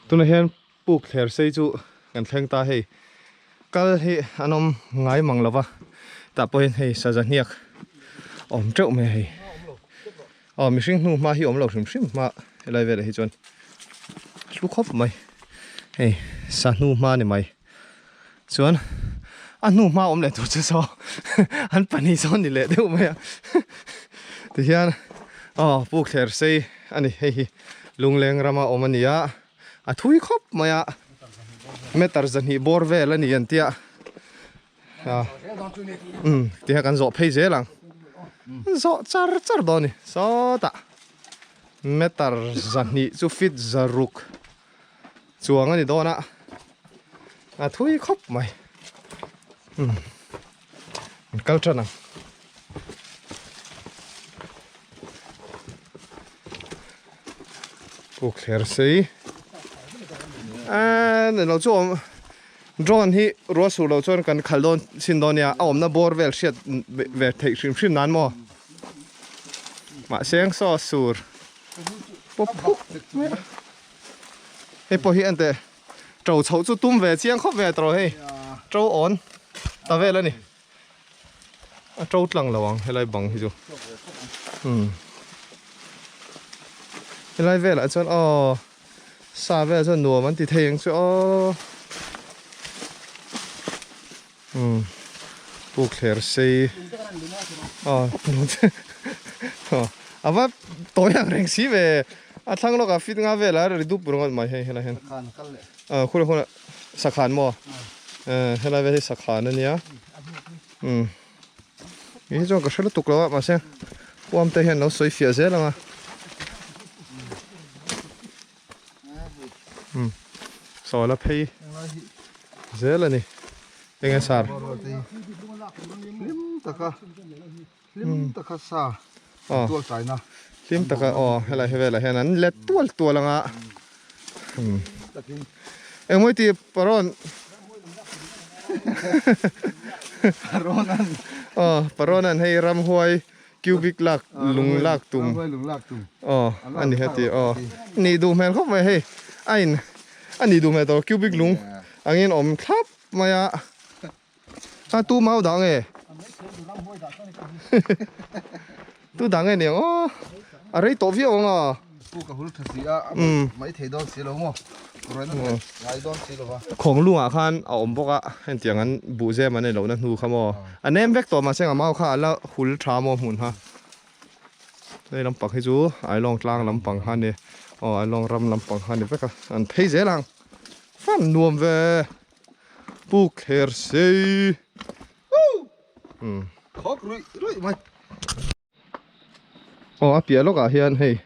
Tunah hian puk thler sei chu kan thleng ta hei kal hi an awm ngai mang lo va tah pawh hian hei saza hniak a awm teuh mai a hei aw mihring hnu hma hi a awm lo hrim hrim hma helai velah hi chuan hlu khawp mai hei sa hnu hma a ni mai chuan a hnu hma awm leh tur chu saw an pahnih sawn ni leh deuh mai a tihian aw puk thler sei a ni hei hi lungleng rama awm a ni a a thui khawp mai a meter zahnih bawr vel a ni an tia a umm tihian kan zawh phei zel ang zawh char char dawn a ni sawtah meter zahnih chu feet zaruk chuang a ni dawn a a thui khawp mai umm an kal tan ang puk thler sei a ni lo chu awm drone hi ruah sur loh chuan kan khalh dawn chhin dawn nia a awmna bawr vel hriat ve theih hrim hrim nan maw mahse ang saw sur pawp phuk mai a hei pawh hi en teh to chhoh chu tum ve chiang khawp ve tawh hei to awn ta vel a ni a to tlang lo ang helai bang hi chu umm helai velah chuan aw sa velah chuan nuam an ti thei ang chu aw umm puk thler sei aw a va tawi ang reng si ve a thlang lawkah fit nga velah a ri dup ringawt mai hei helai hian ah khulai hunah sakhan maw eh helai vel hi sakhan a nia umm hi chuan ka hre lutuk lo a mahse huam te hian lo sawi fiah zel ang a umm saw la phei zel a ni enge sar hlim taka hlim taka sa tual taina hlim taka aw helai hi velah hian an let tual tual anga umm engmawi tih parawn parawn an aw parawn an hei ramhuai Cubic lak lung lak tum aw a ni heti aw nih duh hmel khawp mai hei a in a nih duh hmel tawh cubic lung angin awm thlap mai a a tu mau dah nge tu dah nge niang aw a rei tawh viau ang a. Pu ka hul tha si a a mai thei dawn si lo maw ruaina ngai dawn si lo va. Khawng lungah khan a awm bawk a hetiang an buh zem an ei lohna hnu kha maw a nem vek tawh mahse engah mau kha a la hul tha maw hmun kha hei lampang hi chu Ailawng tlang lampang kha a ni aw Ailawng ram lampang kha a ni vek a an phei zel ang fan nuam ve pu kher sei umm khawk ruih ruih mai. Aw a piah lawkah hian hei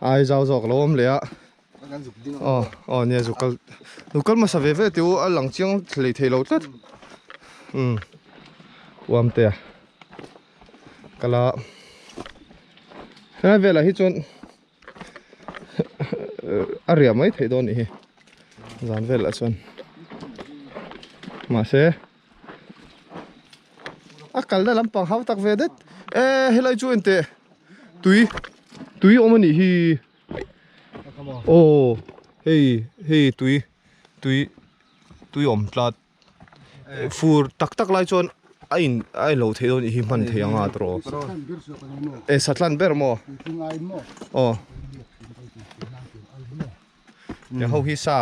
ai zau zawk lo awm leh a aw aw nia zuk kal zuk kal hmasa ve ve tih u a lang chiang hlei thei lo tlat umm uam te a kal a helai velah hi chuan a riah mai theih dawn nih hi zan velah chuan mahse. A kalna lampang hau tak ve det e helai chu engteh tui tui awm a nih hi aw hei hei tui tui tui awm tlat fur tak tak lai chuan a in a in lo theih dawn nih hi hman theih anga tawh e satlan ber maw aw tiang ho hi sa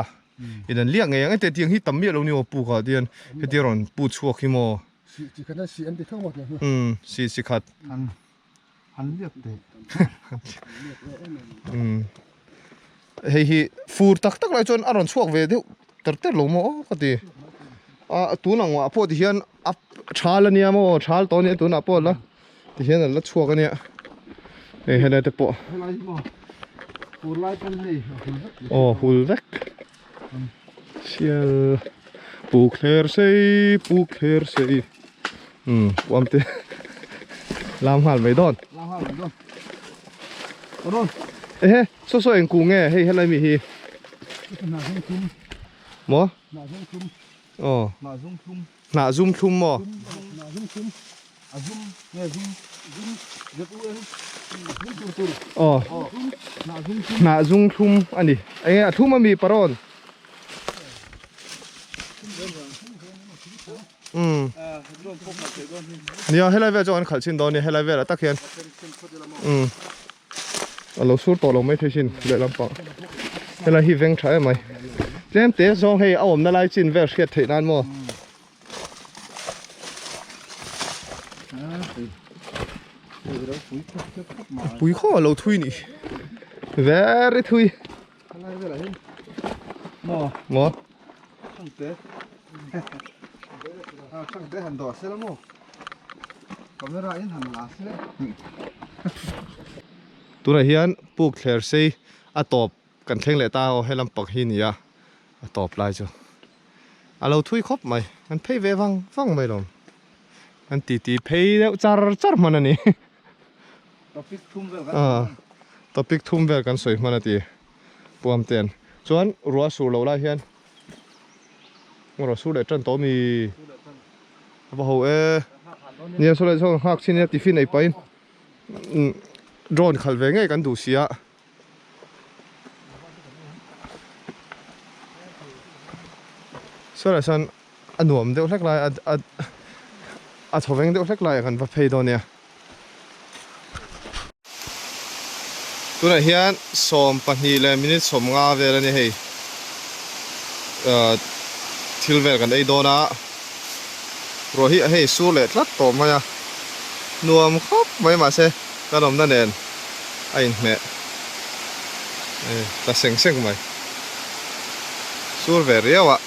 in an liak ngei ang e tiang hi tam miah lo ni aw puk ah tian hetia rawn pu chhuak hi maw si chi khat a si an ti theuh maw tiang hi umm si chi khat an an liak teh umm hei hi fur tak tak lai chuan a rawn chhuak ve deuh ter ter lo maw aw ka ti a tun ang ah pawh ti hian a thal ania maw thal tawh ania tunah pawh la Ti hian an la chhuak a nia hei helai te pawh helai hi maw fur lai pawn hei a hul vek aw hul vek sial puk thler sei puk thler sei umm uam te lam nghal mai dawn lam nghal mai dawn rawn ehe saw saw eng kung nge hei helai mi hi maw hnah zum thlum aw hnah zum thlum Hnah zum thlum maw? Hnah zum thlum. A zum nge zum zum zet u eng zum tur tur. Aw. Hnah zum thlum. Hnah zum thlum a ni. Enge a thlum a mi parawn? Umm. Nia helai vel chu an khalh chhin dawn nia helai velah tak hian umm a lo sur tawh lo mai thei sin lehlam pang helai hi veng tha em mai tlem te zawng hei a awmna lai chin vel hriat theih nan maw. Pui khaw a lo thui ni very thui. Maw. Thangte Thangte han dawh sela maw camera in han la sela. Tunah hian puk thler sei a tawp kan thleng leh ta aw helam pak hi nia a tawp lai chu a lo thui khawp mai an phei ve vang vang mai lawm an titi phei deuh char char hman a ni topic thum vel kan topic thum vel kan sawi hman a ti. Puam ten chuan ruah sur lo lai hian ruah sur leh tan tawh ami a va ho e nia saw lai sawn nghak chin nia tiffin ei pahin drone khalh ve ngei kan duh si a saw lai sawn a nuam deuh hlek lai a a a chhawveng deuh hlek lai ah kan va phei dawn nia. Tunah hian 12 leh minute 50 vel a ni hei thil vel kan ei dawn a ruah hi hei sur leh tlat tawh mai a nuam khawp mai mahse kan awmna nen a inhmeh tla seng seng mai sur ve riau a.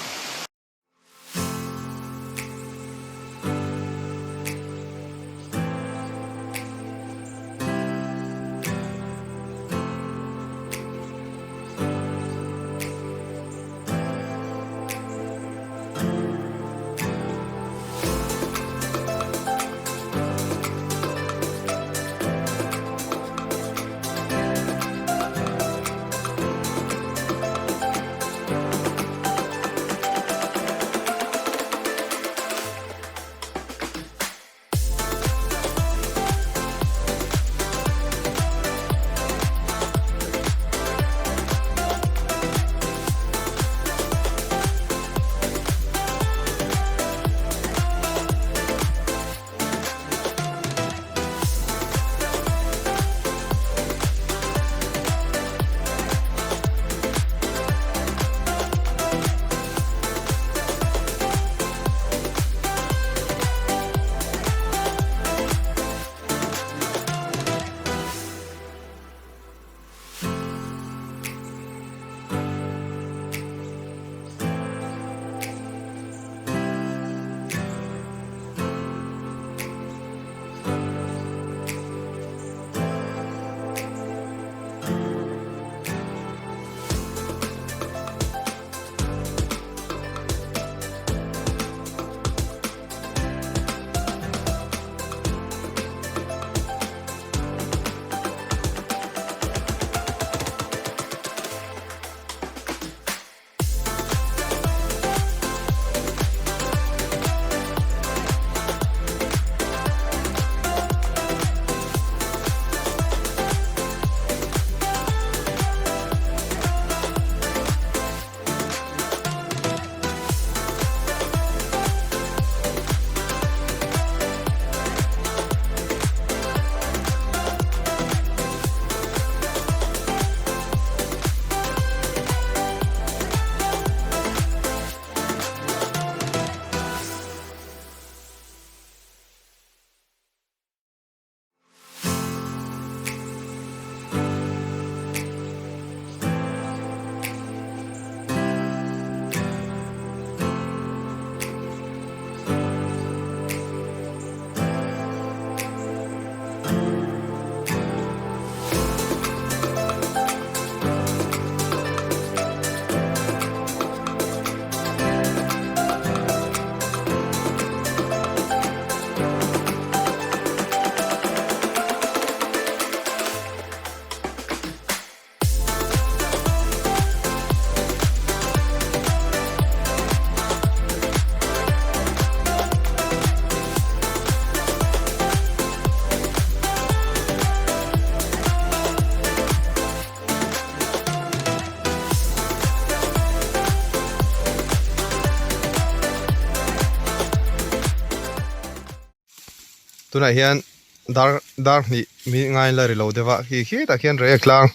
Tunah hian dar dar hnih mi ngai la ri lo deuh a khi khitah khian reiek tlang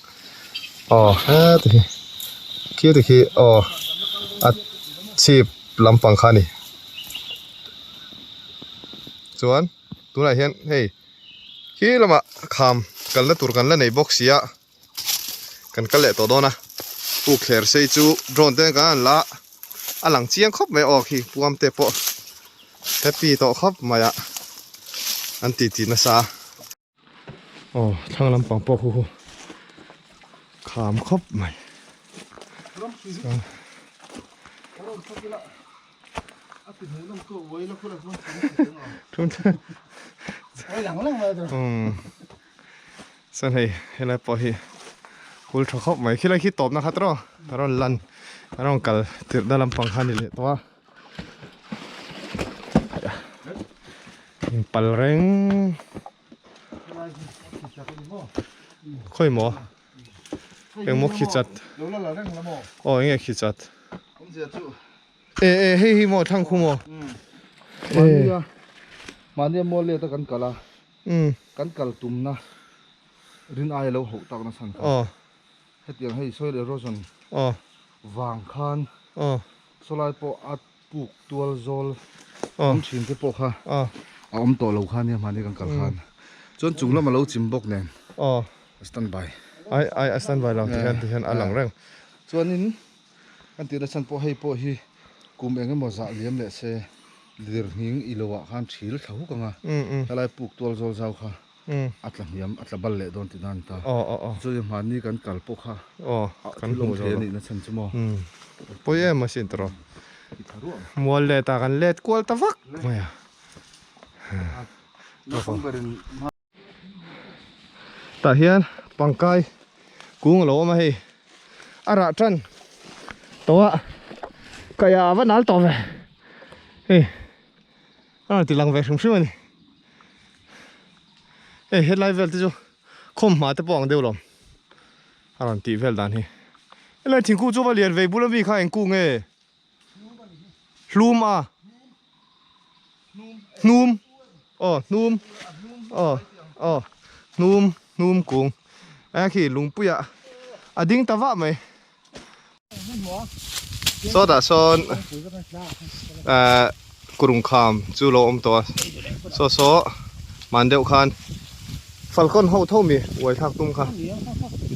aw heti hi khiti khi aw a chhip lampang kha a ni chuan tunah hian hei khi lamah kham kalna tur kan la nei bawk si a kan kal leh tawh dawn a puk thler sei chu drone te kan han la a a lang chiang khawp mai aw khi puam te pawh happy tawh khawp mai a an ti ti nasa a aw thlang lampang pawh khu khu kham khawp mai umm. Chuan hei helai pawh hi hul tha khawp mai khilai khi tawpna kha tawh a rawn lan a rawn kal tirhna lampang kha a ni leh tawh a inpal reng khawi maw engmaw khi chat aw enge khi chat e e hei hi maw thlang khu maw mahnia mahnia maw let a kan kal a Kan kal tumna rin aia lo hauh takna chhan kha hetiang hei soil erosion vang khan sawlai pawh a puk tual zawl awm thin te pawh kha a awm tawh lo kha nia mahni kan kal khan chuan chung lam a lo chim bawk nen a stand by ai a stand by lo ti hian ti hian a lang reng chuanin Kan tihna chhan pawh hei pawh hi kum eng emaw zah liam leh se lirnghing i lo ah khan thil thla huk ang a, helai puk tual zawl zau kha a tla hniam a tla bal leh dawn tihna a ni ta. Chuan hmanni kan kal pawh kha a thil awm thei a nihna chhan chu maw. Pawi em asin tawh. Mual let ah kan let kual ta vak mai a. Tah hian pangkai kung a lo awm a hei a rah tan tawh a kaih ah a va nal tawh ve hei a rawn ti lang ve hrim hrim a ni hei helai vel te chu khawm hma te pawh ang deuh lawm a rawn tih vel dan hi helai thingkung chu va lian vei bula mi kha eng kung nge. Hlum a Hnum aw hnum aw aw hnum hnum kung a khi lungpuia a ding ta vah mai sawtah sawn eh kurung kham chu lo awm tawh a saw saw hman deuh khan falkawn ho tho mi uai thlak tum kha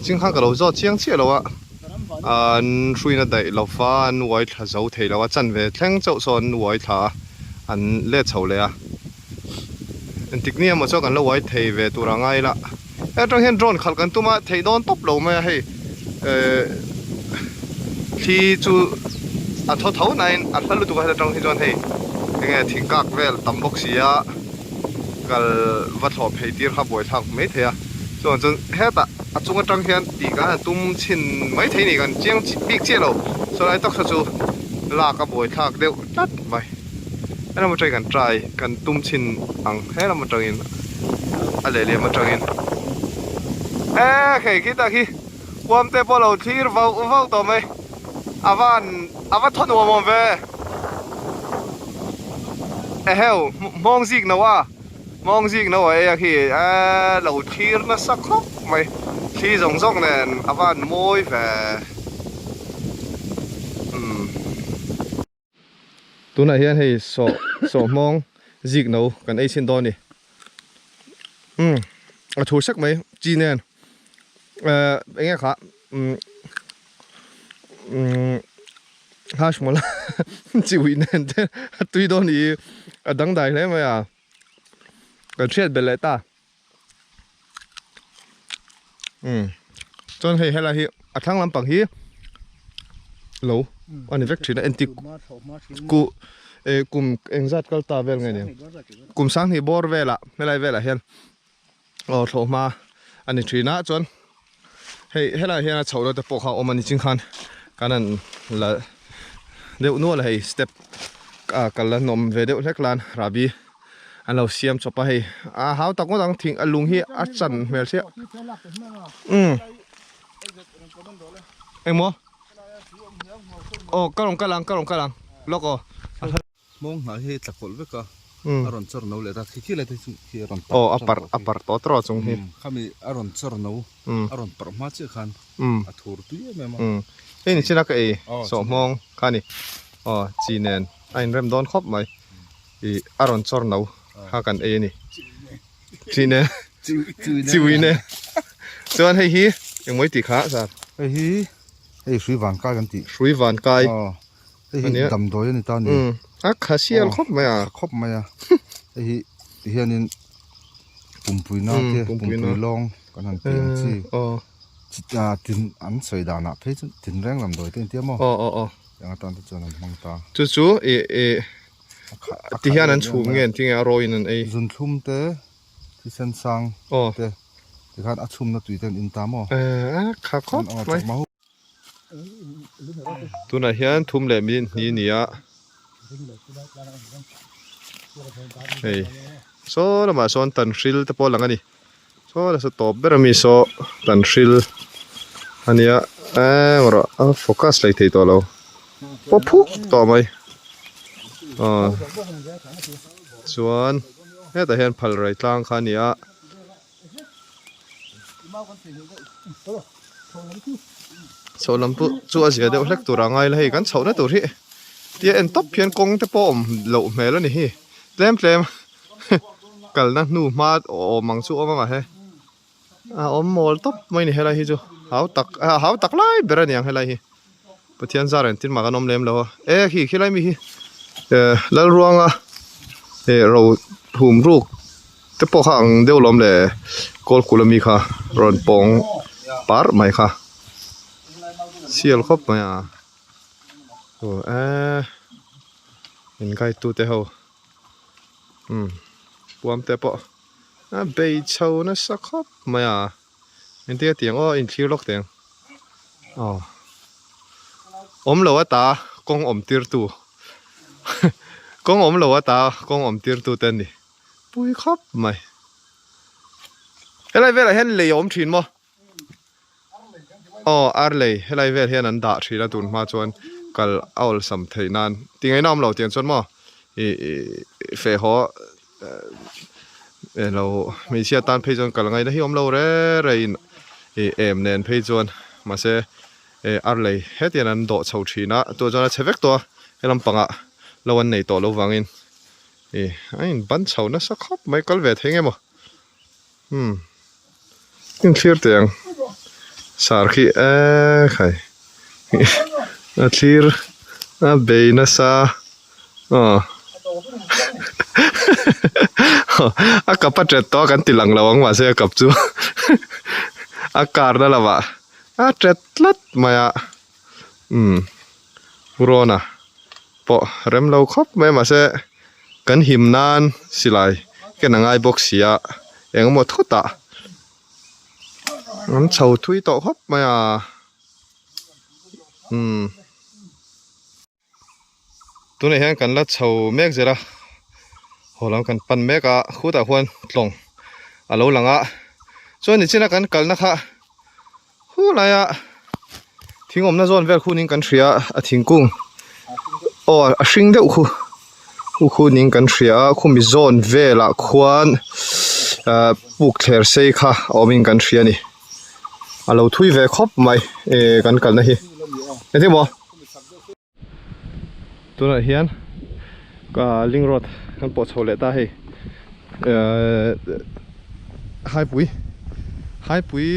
ching khan ka lo zawt chiang chiah lo a. An hruina daih lo va, an uai thla zo thei lo a, chanve thleng chauh saw an uai thla a, an let chho leh a. Engtik ni emaw chuan kan lo uai thei ve tur a ngai la. Hei atang hian drone khalh kan tum a, theih dawn tawp lo mai a hei ehh thli chu a thaw tho nain a hla lutuk a heta tang hi chuan hei enge thingkak vel tam bawk si a kal va thlawh phei tir kha buaithlak mai thei a chuan chuan hetah a chung atang hian tih kan han tum chhin mai thei ni kan chiang bik chiah lo sawlai taksa chu lak a buaithlak deuh tlat mai helam atangin kan try kan tum chhin ang helam atangin a lehliam atangin e hei khitah khi huam te pawh lo thlir vauh vauh tawh mai a van a va thaw nuam awm ve eheu hmawng zik no a. Mawng zik no a ei a khi eee lo thlir nasa khawp mai thli zawng zawng nen a van mawi ve umm. Tunah hian hei sawh sawh hmawng zik no kan ei chhin dawn a ni umm a thu sek mai chi nen eee eng nge kha umm umm. Hash mawlh a chi ui nen te a tui dawn i a dangdai hle mai a kan hriat belh leh ta umm chuan hei helai hi a thlang lampang hi lo a ni vek thin a entik ku eh kum engzat kal ta vel nge ni kum sanghnih bawr velah helai velah hian aw thlawh hma a ni thin a chuan hei helai hian a chhoh na te pawh kha a awm a ni ching khan kan han la deuh nual a hei step ah kal a nawm ve deuh hlek lan rahbi an lo siam chawp a hei a hau tak ngawt ang thing a lung hi a chan hmel chiah umm engmaw aw ka rawn kal ang ka rawn kal ang lawk aw. Hmawng hnah hi tla kawlh vek a. A rawn chawr no leh ta khi khi lai te chu khi a rawn parh a parh a parh tawh tawh chung hi khami a rawn chawr no a rawn parh hma chiah khan a thur tui em em a hei ni chin a ka ei sawhmawng kha ni aw chi nen a inrem dawn khawp mai ih a rawn chawr no kha kan ei a ni chi nen chiwi nen chuan hei hi engmawi tih kha sir hei hi hei hrui van kai kan tih hrui van kai Hei hi damdawi a ni ta a ni. A kha sial khawp mai a. Kha khawp mai a. Hei hi ti hianin pumpui na te pumpui lawng kan han tih ang chi. Tin an sawi danah phei chuan tinreng damdawi te an ti a maw? Eng atan te chuan an hmang ta. Chu chu i i ti hian an chhum nge an ti nge a rawiin an ei. Zunthlum te thisen sang te tikhan a chhumna tui te an in ta maw? A kha khawp mai. Tunah hian thum leh minute hnih a ni a hei saw lamah sawn tanhril te pawh a lang a ni saw la saw tawp ber ami saw tanhril a nia eng rawh a focus hlei thei tawh lo paw phuk tawh mai aw chuan hetah hian phal rai tlang kha a ni a. Chho lam pawh chu a zia deuh hlek tur a ngai la hei kan chhohna tur hi tia en tawp hian kawng te pawh a awm loh hmel a ni hi tlem tlem kalna hnu hma awm ang chu a awm a mahse a awm mawl tawp mai a ni helai hi chu hau tak hau tak lai ber a ni ang helai hi Pathian zar engtin mah kan awm lem lo a e khi khilai mi hi eh Lalruanga eh ro hum ruk te pawh kha ang deuh lawm le kawlkul ami kha rawn pawng par mai kha sial khawp mai a aw eh in guide tu te ho umm puam te pawh a bei chho nasa khawp mai a. Engtia tiang aw inthlir lawk teng aw awm lo ata kawng awm tir tu kawng awm lo ata kawng awm tir tu te an ni pui khawp mai helai velah hian lei a awm thin maw aw ar lei helai vel hian an dah thin a tun hma chuan kal a awlsam theih nan tingaihna awm lo tiang chuan maw ih ih feh haw. Eng lo hmeichhia tan phei chuan kal ngaihna hi awm lo re re in ih em nen phei chuan mahse eh ar lei hetiang an dawh chho thin a tah chuan a chhe vek tawh a he lampangah lo an nei tawh lo vangin ih a in ban chho nasa khawp mai kal ve thei nge maw umm in thlir teh ang sar khi eee khai a thlir a bei nasa aw a kap a tet tawh a kan ti lang lo ang mahse a kap chu a kar na lamah a tet tlat mai a umm Rawna pawh rem lo khawp mai mahse kan him nan silai ken a ngai bawk si a engemaw thutah an chho thui tawh khawp mai a umm tunah hian kan la chho mek zel a haw lam kan pan mek a khutah khuan tlawng a lo lang a chuan nichina kan kalna kha Hu laia thing awmna zawn vel khunin kan hria a thingkung aw a hring deuh khu khu khunin kan hria a khumi zawn velah khuan ah puk thler sei kha a awmin kan hria a ni a lo thui ve khawp mai eh kan kalna hi engtin maw. Tunah hian link road kan pawh chho leh ta hei ehh haipui haipui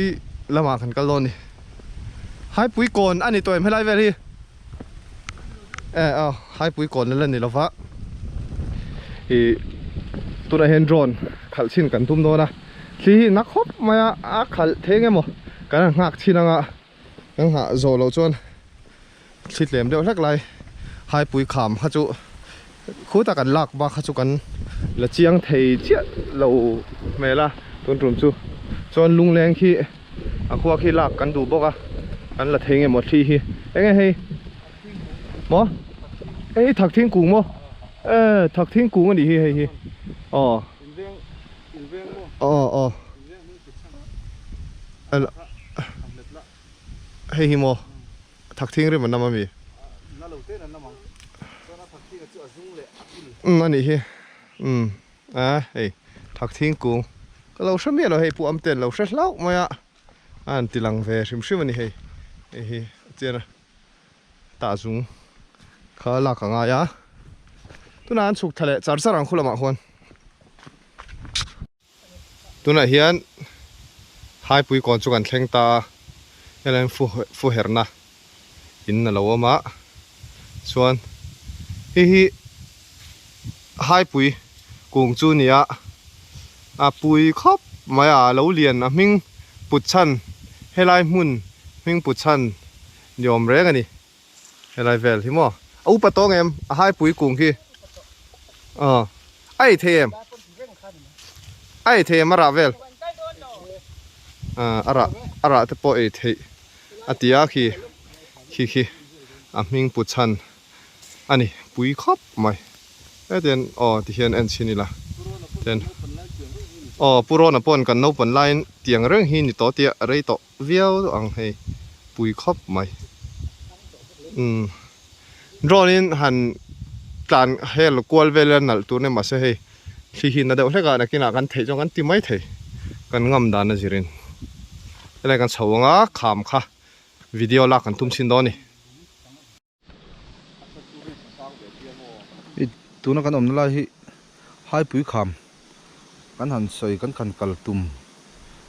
lamah kan kal dawn a ni haipui kawn a ni tawh em helai vel hi eh aw haipui kawn la ni lova ih tunah hian drone khalh chhin kan tum dawn a thli hi na khawp mai a a khalh thei eng emaw kan han nghak chhin ang a. Kan nghah zawh loh chuan thli tlem deuh hlek lai haipui kham kha chu khutah kan lak bak kha chu kan la chiang thei chiah lo hmel a tun tum chu chuan lungleng khi a khua khi lak kan duh bawk a kan la thei nge maw thli hi eng nge hei maw hei hi thak thingkung maw e thak thingkung a nih hi hei hi aw aw aw. Hei hi maw thak thing rim an nam ami? Umm anih hi Umm a hei thak thingkung ka lo hre miah lo hei pu Amte an lo hre hlauh mai a a han ti lang ve hrim hrim a ni hei hei hi a chian a tah zung kha lak a ngai a tunah an chhuk thla leh char char ang khu lamah khuan. Tunah hian Haipui kawn chu kan thleng ta a, helai fu fu herna in a lo awm a, chuan hei hi Haipui kung chu a ni a, a pui khawp mai a, a lo lian a hming put chhan helai hmun hming put chhan ni awm reng a ni. Helai vel hi maw? A upa tawng em? A haipui kung khi. Aw. A ei thei em? A ei thei em a rah vel? A rah a rah te pawh ei theih a ti a khi khi khi a hming pu chhan a ni pui khawp mai. Hetiang aw ti hian en chhin ila ten aw Pu Rawna paw'n kan naupan laiin tiang reng hi ni tawh tia rei tawh. Viau ang hei pui khawp mai umm drone in han tlan hel kual vel a nalh tur nia mahse hei thli hi na deuh hlek a nakinah kan theih chuan kan ti mai thei kan ngam dan a zirin helai kan chho anga kham kha video lak kan tum chhin dawn a ni. Tuna kan awmna lai hi Haipui kham kan han sawi kan kan kal tum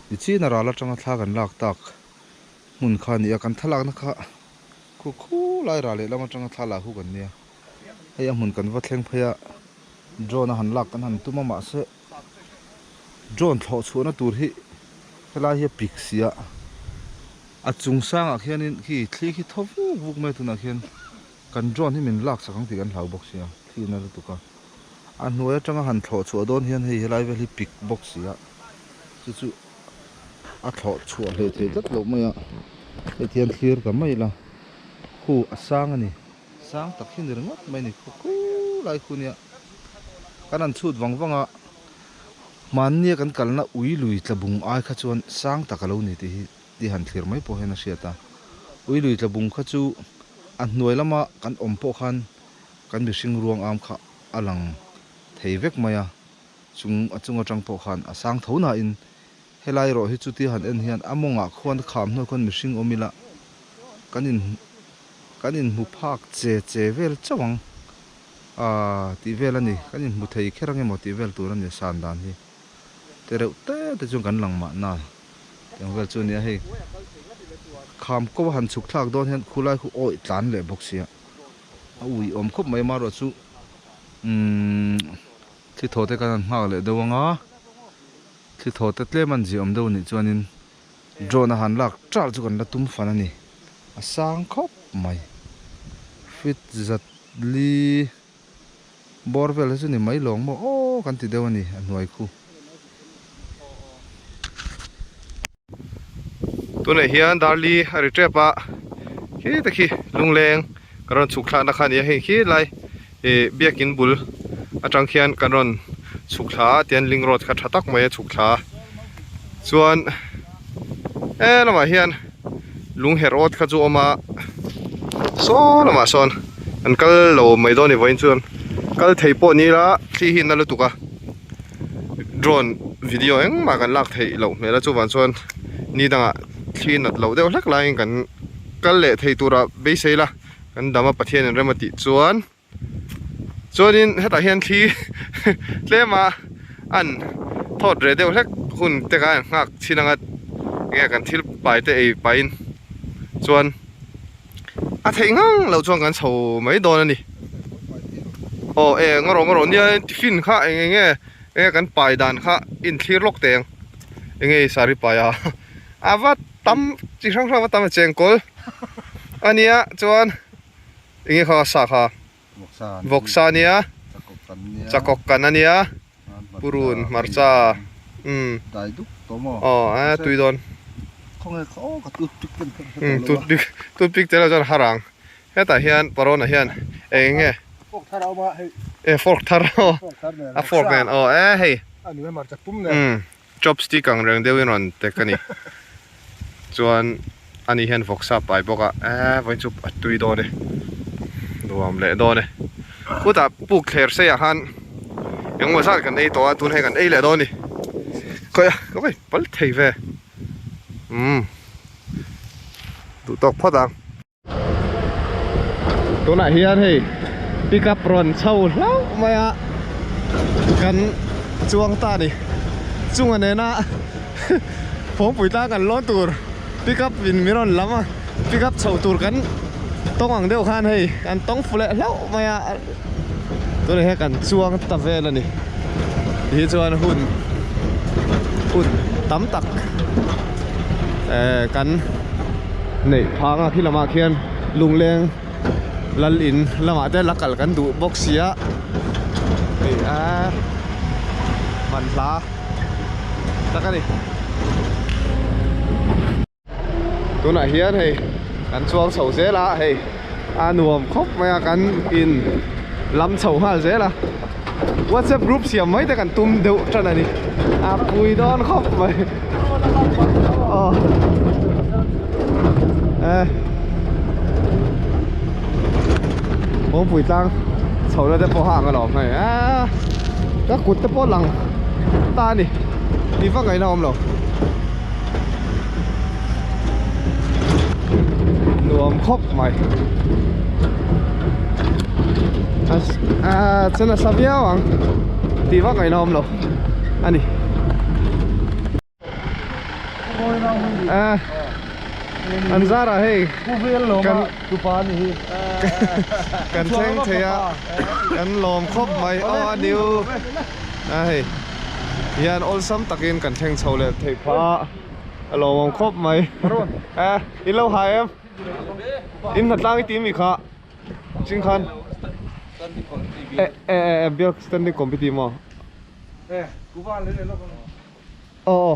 ni chin a ral atanga thla kan lak tak hmun kha a ni a, kan thlalakna kha khu khu lai ral lehlam atanga thla lah hu kan nia, hei a hmun kan va thleng phei a drone a han lak kan han tum a mahse drone thlawh chhuahna tur hi helai hi a pik si a a chung sangah khianin khi thli khi thaw vuk vuk mai a tunah khian kan drone hi min lak sak ang tih kan hlau bawk sia thli na lutuk a a hnuai atanga han thlawh chhuah dawn hian hei helai vel hi pik bawk si a chu chu a thlawh chhuah hleh theih tlat loh mai a hei ti hian thlir ta mai ila khu a sang a ni. Sang tak hi ni ringawt mai ni khu khu lai khu nia kan han chhut vang vang a hmannia kan kalna ui lui tla bung ai kha chuan sang tak a lo ni tih hi tih han thlir mai pawh hian a hriat a ui lui tla bung kha chu a hnuai lama kan awm pawh khan kan mihring ruang am kha a lang thei vek mai a chung a chung atang pawh khan a sang tho nain helai erawh hi chutia han en hian a mawngah khuan kham hnuai khuan mihring awm ila kan in Kan inhmu phak che che vel chauh ang aaa tih vel a ni. Kan inhmu thei kher ang emaw tih vel tur a ni san dan hi. Te reuh te te chuan kan lang mahna tiang vel chu a ni a hei. Kham ko a han chhuk thlak dawn hian khulai khu awih tlan leh bawk sia. A ui awm khawp mai amaherawh chu umm thli thaw te kan han nghak leh deuh ang a, thli thaw te tlem an ziah awm deuh anih chuanin Drone a han lak ṭalh chu kan la tum fan a ni. A sang khawp mai. Feet zat li bawr vel hi chu ni mai lawng maw aw kan ti deuh a ni a hnuai khu. Tunah hian Darli a ri tep a, khi te khi lungleng kan rawn chhuk thlakna kha a ni a, hei khi lai ih biakin bul atang khian kan rawn chhuk thla a tian link road kha tha tak mai a chhuk thla a chuan he lamah hian lung herh awt kha chu a awm a saw lamah sawn an kal lo mai dawn a ni vawiin chuan kal thei pawh ni ila thli hi a na lutuk a drone video engmah kan lak theih loh hmel a chuvang chuan ni dangah thli nat loh deuh hlek laiin kan kal leh thei turah beisei la. Kan dam a Pathian in rem a tih chuan chuanin hetah hian thli tlem a an thawt reh deuh hlek hun te kha an nghak chhin anga enge kan thil pai te ei pahin chuan a theih ngang loh chuan kan chho mai dawn a ni aw e ngaw rawh ngaw rawh nia tiffin kha eng enge enge kan pai dan kha inthlir lawk teh ang enge sari pai a a va Tam chi hrang hrang a tam a chengkawl a nia chuan enge kha sa kha vawksa a nia chakawk kan a nia purun hmarcha umm aw a tui dawn umm toothpick toothpick te lah chuan har ang hetah hian parawn ah hian eng enge e fork thar aw a fork nen aw e hei umm. Chopstick ang reng deuhin rawn tek a ni. Chuan ani hian vawksa pai bawk a, eee vawiin chu a tui dawn e, nuam leh dawn e. Khutah puk thler sei ah khan Engmaw zat kan ei tawh a tun hei kan ei leh dawn a ni. Khawi a ka vai pal thei ve. Umm duh tawk phawt ang. Tunah hian hei pick up rawn chho hlauh mai a kan chuang ta a ni. Chunga nena Phawngpui tlang kan lawn tur pick up in min rawn lam a pick up chho tur kan tawng ang deuh khan hei kan tawng fu leh hlauh mai a tunah hian kan chuang ta vel a ni ti hi chuan hun hun tam tak eh kan neih phang a khi lamah khian lungleng lal in lamah te la kal kan duh bawk sia hei a manhla. tak a ni tunah hian hei kan chuang chho zel a hei a nuam khawp mai a kan in lam chho nghal zel a whatsapp group siam mai te kan tum deuh tan a ni a pui dawn khawp mai aw eh kawngpui tlang chho na te pawh a ang alawm hei a ka kut te pawh lang ta a ni tih vak ngaihna a awm lo nuam khawp mai a chuan a sa viau ang tih vak ngaihna a awm lo a ni. An zarah hei kan kan thleng thei a kan lawm khawp mai aw a niu a hei hian awlsam takin kan thleng chho leh theih phah a lawmawm khawp mai a in lo hai em in hnatlang i ti mi kha ching khan e e e biak standing committee maw Aw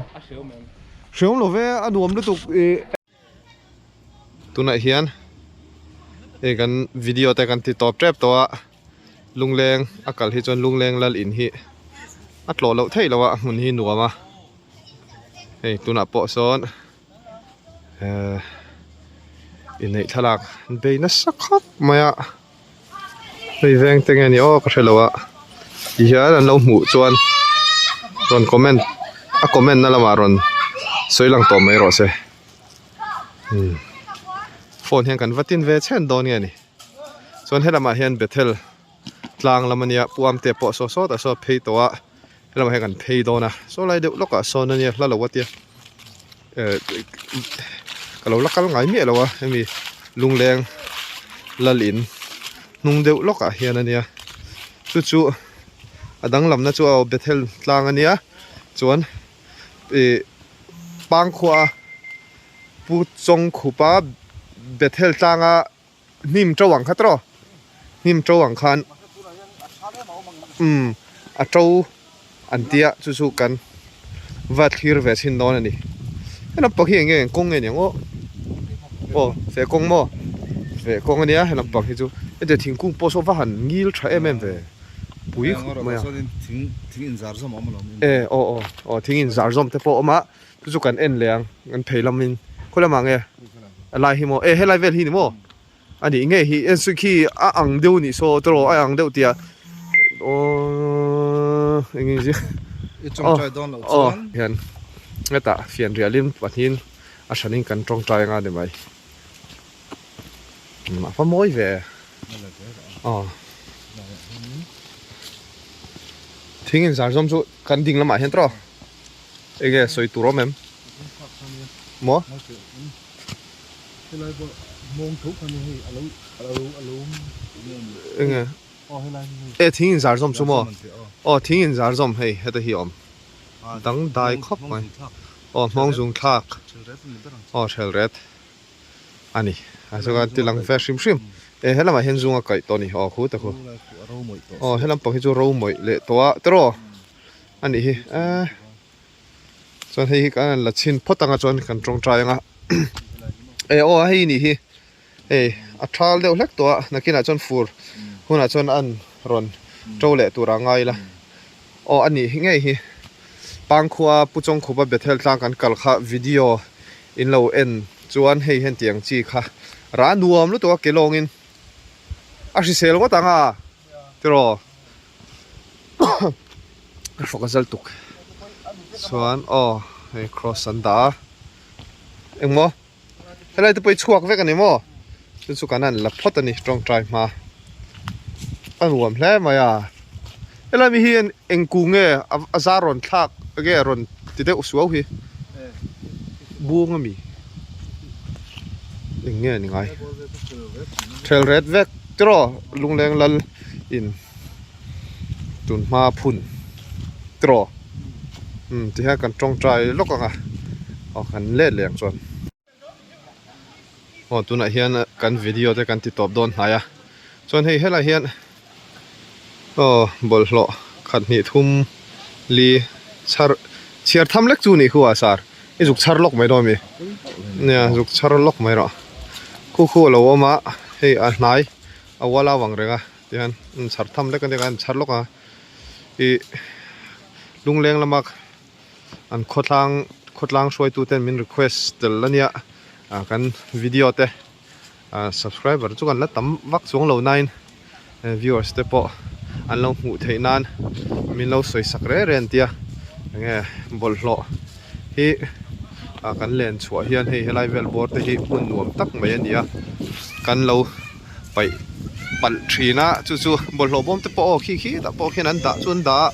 hreawm lo ve a nuam lutuk ih tunah hian hei kan video te kan ti tawp tep tawh a lungleng a kal hi chuan lungleng lal in hi a tlawh loh theih loh a hmun hi nuam a hei tunah pawh sawn ehh inneih thlalak an bei nasa khawp mai a. Hei veng te nge ni aw ka hrelo a ti hian an lo hmuh chuan rawn comment a comment na lamah rawn sawi lang tawh mai rawh se umm phone hian kan va tin ve chhen dawn nge ni chuan helamah hian bethel tlang lam ania puam te pawh saw sawt a saw phei tawh a helamah hian kan phei dawn a saw lai deuh lawkah sawn ania hla lo a tia eh ka lo la kal ngai miah lo a hemi lungleng lal in hnung deuh lawkah hian ania chu chu a danglamna chu aw bethel tlang ania chuan ih pangkhua pu chawngkhupa bethel tlanga hnim to ang kha tawh hnim to ang khan umm a to an tia chu chu kan va thlir ve chhin dawn a ni helam pang hi eng nge kawng nge niang aw aw feh kawng maw feh kawng a nia helam pang hi chu hetiang thingkung pawh saw va han ngil tha em em ve pui khawp mai a e aw aw aw thing in zar zawm te pawh a awm a chu chu kan en leh ang kan phei lamin khawi lamah nge. A lai hi maw e helai vel hi ni maw a nih ngei hi en sawi khi a ang deuh nih saw tawh a ang deuh tia aww eng nge zia I tawngtai dawn loh chuan hian hetah fian rialin pahnihin a hranin kan tawngtai anga ni mai a va mawi ve aw thing in zar zawm chu kan ding lamah hian tawh Enge sawi tur awm em? Maw? Enge? E thing in zar zawm chu maw? Aw thing in zar zawm hei heta hi awm. Dang dai khawp mai. Aw hmawng zung thlak. Aw hrel ret. A ni. A chu kan ti lang ve hrim hrim. E helamah hian zung a kaih tawh a ni. Aw khu ta khu. Aw helam pang hi chu ro mawih leh tawh a tiraw? A nih hi eh chuan hei hi kan la chhin phawt anga chuan kan tawngtai anga eh aw hei nih hi hei a thal deuh hlek tawh a nakinah chuan fur hunah chuan an rawn to leh tur a ngai ila aw a nih hi ngei hi Pangkhua Pu Chawngkhupa Bethel tlang kan kal kha video in lo en chuan hei hian tiang chi kha rah nuam lutuk a ke lawngin a hrisel ngawt ang a tiraw. Ka hrawk a zal tuk. Chuan aw hei cross an dah a. Engmaw? Helai te pawh hi chhuak vek a ni maw? Chu chu kan han la phawt a ni tawngtai hma. A nuam hle mai a. Helai mi hi eng kung nge a zar rawn thlak nge rawn ti deuh suau hi? Buang a mi? Eng nge ni ngai? Thel ret vek tiraw lungleng lal in tun hma phun tiraw umm ti hian kan tawngtai lawk ang a aw kan let leh ang chuan aw tunah hian kan video te kan ti tawp dawn hnai a chuan hei helaiah hian aw bawlhhlawh khat hnih thum li chhar chhiar tham lek chu nih khu a sar i zuk chhar lawk mai dawn a mi nia zuk chhar lawk mai rawh khu khu a lo awm a hei a hnai a wall a vang reng a. Tihian an chhar tham lek a nia an chhar lawk a ih lungleng lama an khawtlang khawtlang hruaitu ten min request tel a nia ah kan video te ah subscriber chu kan la tam vak chuang lo nain viewers te pawh an lo hmuh theih nan min lo sawi sak reng reng an tia enge bawlhhlawh hi ah kan len chhuah hian hei helai vel bawr te hi hmun nuam tak mai a ni a kan lo. paih palh thin a chu chu bawlhhlawh bawm te pawh aw khi khi tah pawh khian an dah chu an dah a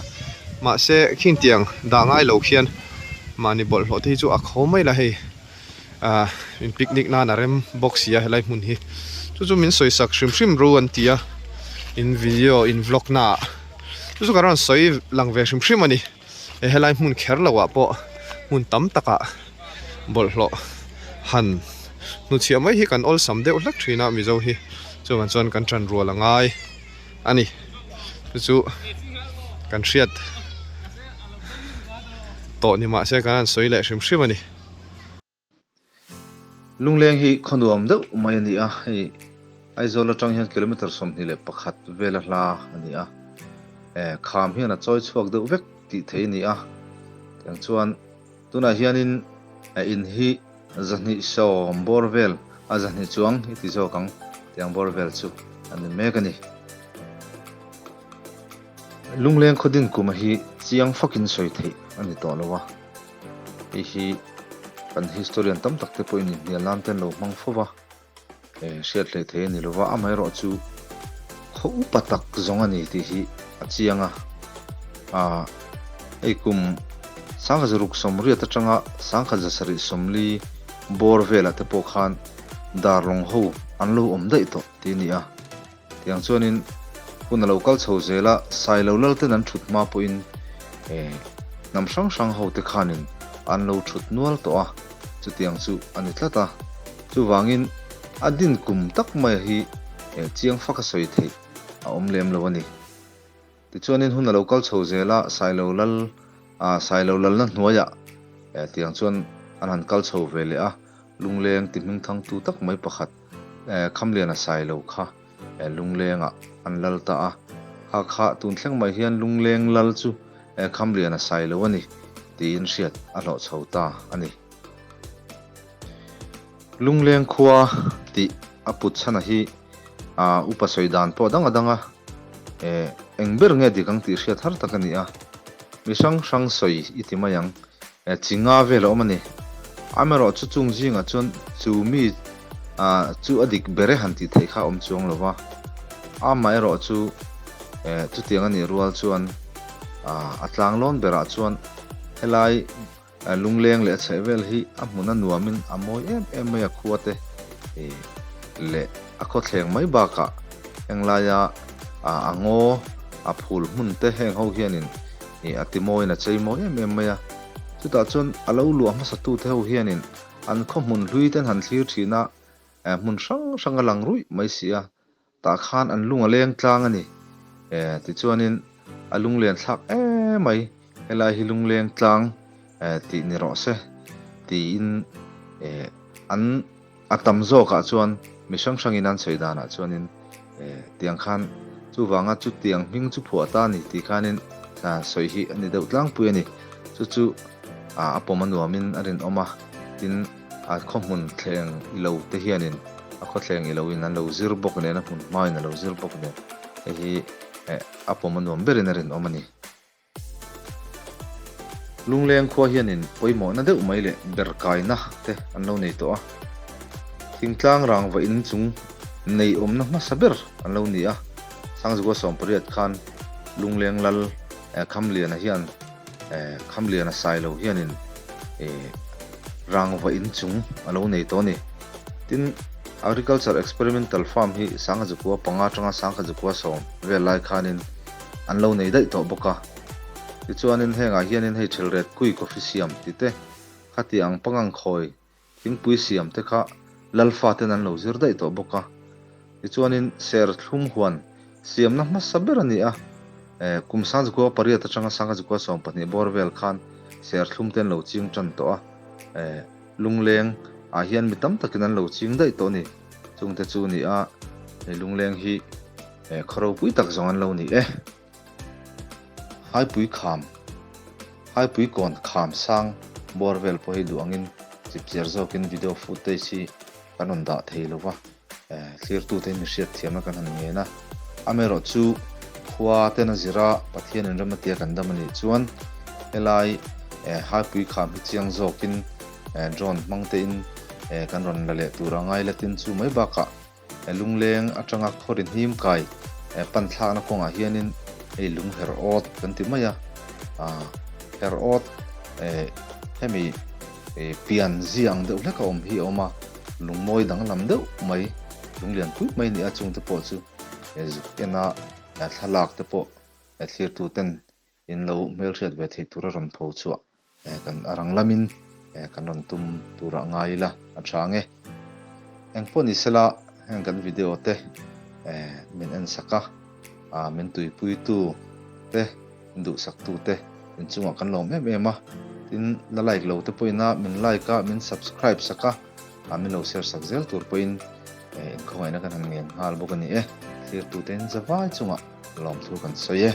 mahse khing tiang dah ngai lo khian mahni bawlhhlawh te hi chu a kho mai la hei ah in picnic nan a rem bawk si a helai hmun hi chu chu min sawi sak hrim hrim ru an ti a in video in vlog na ah chu chu ka rawn sawi lang ve hrim hrim a ni helai hmun kher lo ah pawh hmun tam tak ah. Bawlhhlawh han hnuchhiah mai hi kan awlsam deuh hlek thin a Mizo hi chuvang chuan kan tan rual a ngai a ni chu chu kan hriat tawh ni mahse kan han sawi leh hrim hrim a ni. Lungleng hi khaw nuam deuh mai a ni a, hei Aizawl atang hian kilometre 21 vela hla a ni a, kham hian a chawi chhuak deuh vek tih thei a ni a, tiang chuan. Tunah hianin in hi 220 bawr vel a 200 chuang i ti zawk ang tiang bawr vel chu a ni mek a ni. Lungleng khawdin kuma hi chiang fakin sawi theih a ni tawh lo a, hei hi kan historian tam tak te pawhin inhnial nan te an lo hmang fo va, hriat hlei thei a ni lo va, amaherawh chu khaw upa tak zawng a ni tih hi a chiang a, ah hei kum 1680 atanga 1740 bawr velah te pawh khan darlawng ho an lo awm daih tawh tih a ni a, tiang chuanin hun a lo kal chho zel a, Sailo lal ten an thut hma pawhin hnam hrang hrang ho te khanin an lo thut nual tawh a, chutiang chu a ni tlat a. Chuvangin a din kum tak maia hi chiang fak a sawi theih a awm lem lo a ni. Tichuanin hun a lo kal chho zel a, Sailo lal ah Sailo lalna hnuaiah tiang chuan an han kal chho ve leh a, Lungleng ti hmingthangtu tak mai pakhat Khamliana Sailo kha Lunglengah an lal ta a, kha kha tun thleng mai hian Lungleng lal chu Khamliana Sailo a ni tiin hriat a hlawh chho ta a ni. Lungleng khua tih a put chhana hi upa sawi dan pawh dang a dang a, eng ber nge dik ang tih hriat har tak a ni a, mi hrang hrang sawi i ti mai ang, chi nga vel a awm a ni. Amaherawh chu chung zingah chuan chu mi chu a dik ber e han tih theih kha a awm chuang lo va, amaherawh chu chutiang a nih rual chuan a tlanglawn berah chuan helai Lungleng leh a chheh vel hi a hmun a nuamin a mawi em em mai a khua te leh a khawthleng mai bakah henglaia a ngaw a phul hmun te heng ho hianin a ti mawiin a chei mawi em em mai a. Chutah chuan a lo luah hmasa tu te ho hianin an khaw hmun hlui ten han thlir thin a, hmun hrang hrang a lang ruih mai si a. Tah khan an lung a leng tlang a ni. E, tichuanin a lunglen thlak em mai, helai hi lungleng tlang e, tih ni rawh se, tiin e, an a tam zawkah chuan mi hrang hrangin an sawi danah chuanin e, tiang khan chuvanga chutiang hming chu phuah ta a ni tih khanin sawi hi a ni deuh tlangpui a ni. Chu chu a pawm a nuamin a rinawm a, tin a khawhmun thleng i lo te hianin a khawthleng i lo in an lo zir bawk nen a hmun hma in a lo zir bawk nen hei hi eh a pawm a nuam berin a rinawm a ni. Lungleng khua hianin pawimawhna deuh mai leh ber kaina te an lo nei tawh a. Thingtlang rangva in chung nei awmna hmasa ber an lo ni a. Sangzukua 18 khan Lungleng lal Khamliana hian Khamliana Sailo hianin rangva in chung a lo nei tawh a ni. Tin, Agriculture Experimental Farm hi Sangzukua panga atanga Sangzukua sawm vel lai khanin an lo nei daih tawh bawk a. Tichuanin hengah hianin hei Thelret Kui Coffee siam tih te, khati ang pangang khawi thingpui siam te kha Lalfa ten an lo zir daih tawh bawk a. Tichuanin Serthlum huan siamna hmasa ber a ni a, kum Sangzukua pariat atanga Sangzukua 12 bawr vel khan Serthlum te an lo ching tan tawh a, Lungleng ah hian mi tam takin an lo ching daih tawh a ni. Chungte chu a ni a, hei Lungleng hi khaw ropui tak zawng an lo ni e. Haipui kham, Haipui kawn kham sang bawr vel pawh hi duh angin chipchiar zawkin video footage hi kan rawn dah thei lo va, thlirtute hi mi hriatthiamna kan han ngen a. Amaherawhchu khua ten a zir a, Pathian in rem a tia kan dam a nih chuan helai Haipui kham hi chiang zawkin drone hmang tein kan rawn la leh tur a ngai latin chu mai bakah Lungleng atanga khawri hnim kai pan thlakna kawngah hianin hei lung her awt kan ti mai a, her awt hemi pian zia ang deuh hlek a awm hi a awm a, lungmawi danglam deuh mai lung lian pui mai a ni a, chungte pawh chu zuk ena thlalak te pawh thlirtu ten In lo hmelhriat ve theih tura rawn pho chhuah kan a rang lamin kan rawn tum turah ngai ila a tha ang e. Eng pawh ni sela heng kan video te min en sak a, min tuipuitu te, min duhsaktu te inchungah kan lawm em em a. Tin, la like lo te pawhin a min like a, min subscribe sak a, min lo share sak zel tur pawhin inkhawngaihna kan han ngen nghal bawk a ni e. Thlirtute in zavai chungah lawmthu kan sawi e.